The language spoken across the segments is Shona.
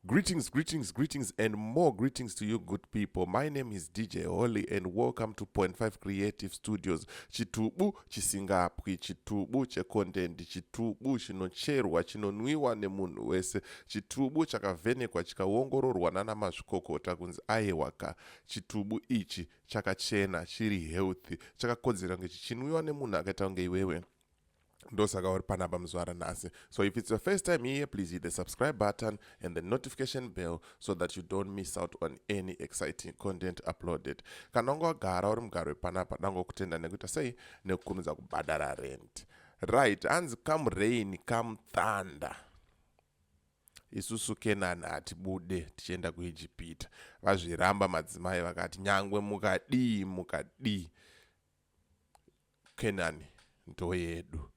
Greetings, greetings, greetings, and more greetings to you, good people. My name is DJ Holly, and welcome to Point 5 Creative Studios. Chitubu chisingapwi, chitubu checontent, chitubu chinocherwa, chinonwiwa nemunhu wese, chitubu chakavhenekwa chikaongororwa nana mazvikokota kunzi aiwaka, chitubu ichi chakachena, chiri healthy, chakakodzera kunge chichinwiwa nemunhu akaita kunge iwewe. Ndosaka uri panapa muzuva ranhasi. So if it's your first time here, please hit the subscribe button and the notification bell so that you don't miss out on any exciting content uploaded. Kana unge wagara uri mugaro wepanapa, dangokutenda nekuita sei, nekukurumidza kubhadhara rent. Right, hanzi come rain, come thunder, isusu Kenani hatibude tichienda kuIjipita. Vazviramba madzimai, vakati nyangwe mukadii mukadii, Kenani ndo yedu.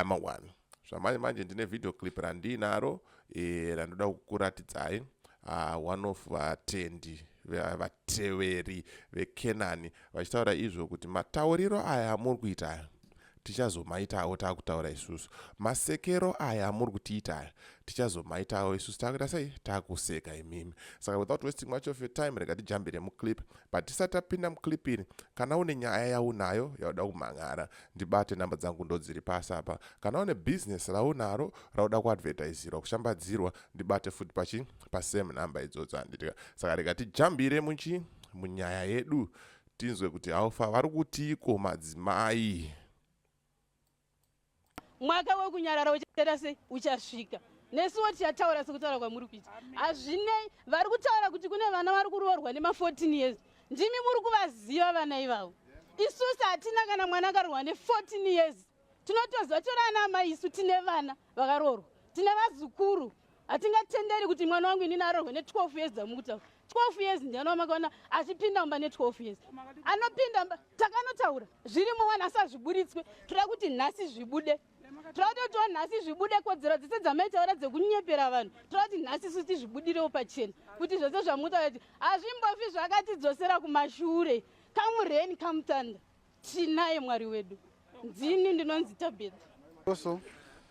Mawani zvamanje manje ndine video clip randinaro randoda kukuratidzai. One of vatendi, vateveri veKenani, vachitaura izvo kuti matauriro aya amuri kuita aya tichazomaitawo taakutaura isusu. Masekero aya amuri kutiita aya tichazomaitawo isusu taakuita sei, taakuseka imimi. Saka without wasting much of your time, rega tijambire muclip. But tisati tapinda muclip iri, kana une nyaya yaunayo yauda kumhan'ara, ndibate. Namba dzangu ndo dziri pasi apa. Kana une bhizinesi raunaro rauda kuadvertisirwa, kushambadzirwa, ndibate futi pachi pasame namba idzodzo, handitika? Saka rega tijambire muchi munyaya yedu, tinzwe kuti haufa vari kutiko madzimai. Mwaka wekunyarara uchaita sei, uchasvika. Nesuwo tichataura sekutaura kwamuri kuita. Hazvinei, vari kutaura kuti kune vana vari kuroorwa nema14 years, ndimi muri kuvaziva vana ivavo. Isusu hatina kana mwana akaroorwa ne14 years. Tinotoziva, tori ana amai isu, tine vana vakaroorwa, tine vazukuru. Hatingatenderi kuti mwana wangu inini aroorwe ne12 years dzamukutaura. 12 years, ndiani wamakaona achipinda mumba ne12 years? Anopinda mumba, takanotaura zvirimo wani, asi hazviburitswe. Toda kuti nhasi zvibude, toda kutotiwo nhasi zvibude. Kodzero dzese dzamaitaura dzekunyepera vanhu, toda kuti nhasi isu tizvibudirewo pachena kuti zvose zvamutaura kuti hazvimbofi zvakatidzosera kumashure. Come rain, come thunder, tinaye Mwari wedu. Ndini ndinonzi Tabitha. So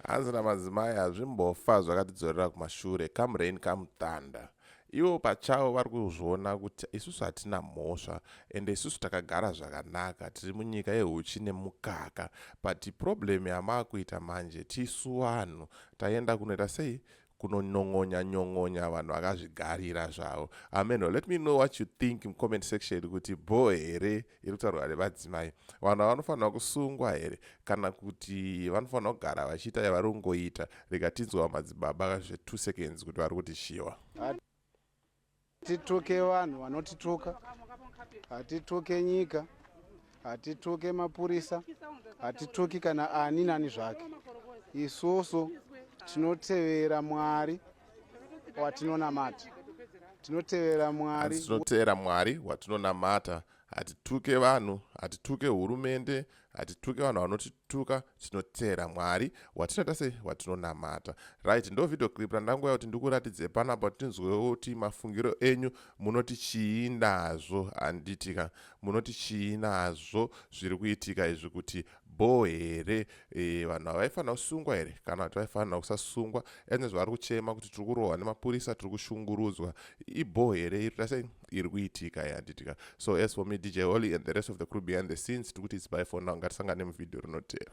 Hanzi namadzimai, hazvimbofa zvakatidzorera kumashure, come rain, come thunder. Ivo pachavo vari kuzviona kuti isusu hatina mhosva, ende isusu takagara zvakanaka, tiri munyika yehuchi nemukaka. But problem yamaakuita manje, tisu vanhu taenda kunoita sei, kunonyongonya nyongonya vanhu vakazvigarira zvavo. Amen. Let me know what you think mucomment section kuti bho here iri kutaurwa nevadzimai? Vanhu vanofanira kusungwa here, kana kuti vanofanira kugara vachiita yavari kungoita? Rega tinzwa madzibaba zve2 seconds kuti vari kuti shiwa. Hatituke vanhu vanotituka, hatituke nyika, hatituke mapurisa, hatituki kana ani nani zvake. Isusu tinotevera Mwari watinonamata, tinotevera Mwari. Tinotevera Mwari watinonamata. Hatituke vanhu, hatituke hurumende, hatituke vanhu vanotituka. Tinotevera Mwari watinoita sei, watinonamata. Right, ndo video clip randangoya kuti ndikuratidze panapa, tinzwewo kuti mafungiro enyu munoti chii nazvo, handitika? Munoti chii nazvo zviri kuitika izvi, kuti bho here? Vanhu havaifanira kusungwa here, kana kuti vaifanira kusasungwa? Ene zvavari kuchema kuti tiri kurohwa nemapurisa, tiri kushungurudzwa, ibho here iri sei iri kuitika, handitika? So as for me, DJ Holly, and the rest of the crew behind the scenes, tiri kuti it's bye for now. Ngatisangane muvhidhiyo rinotera.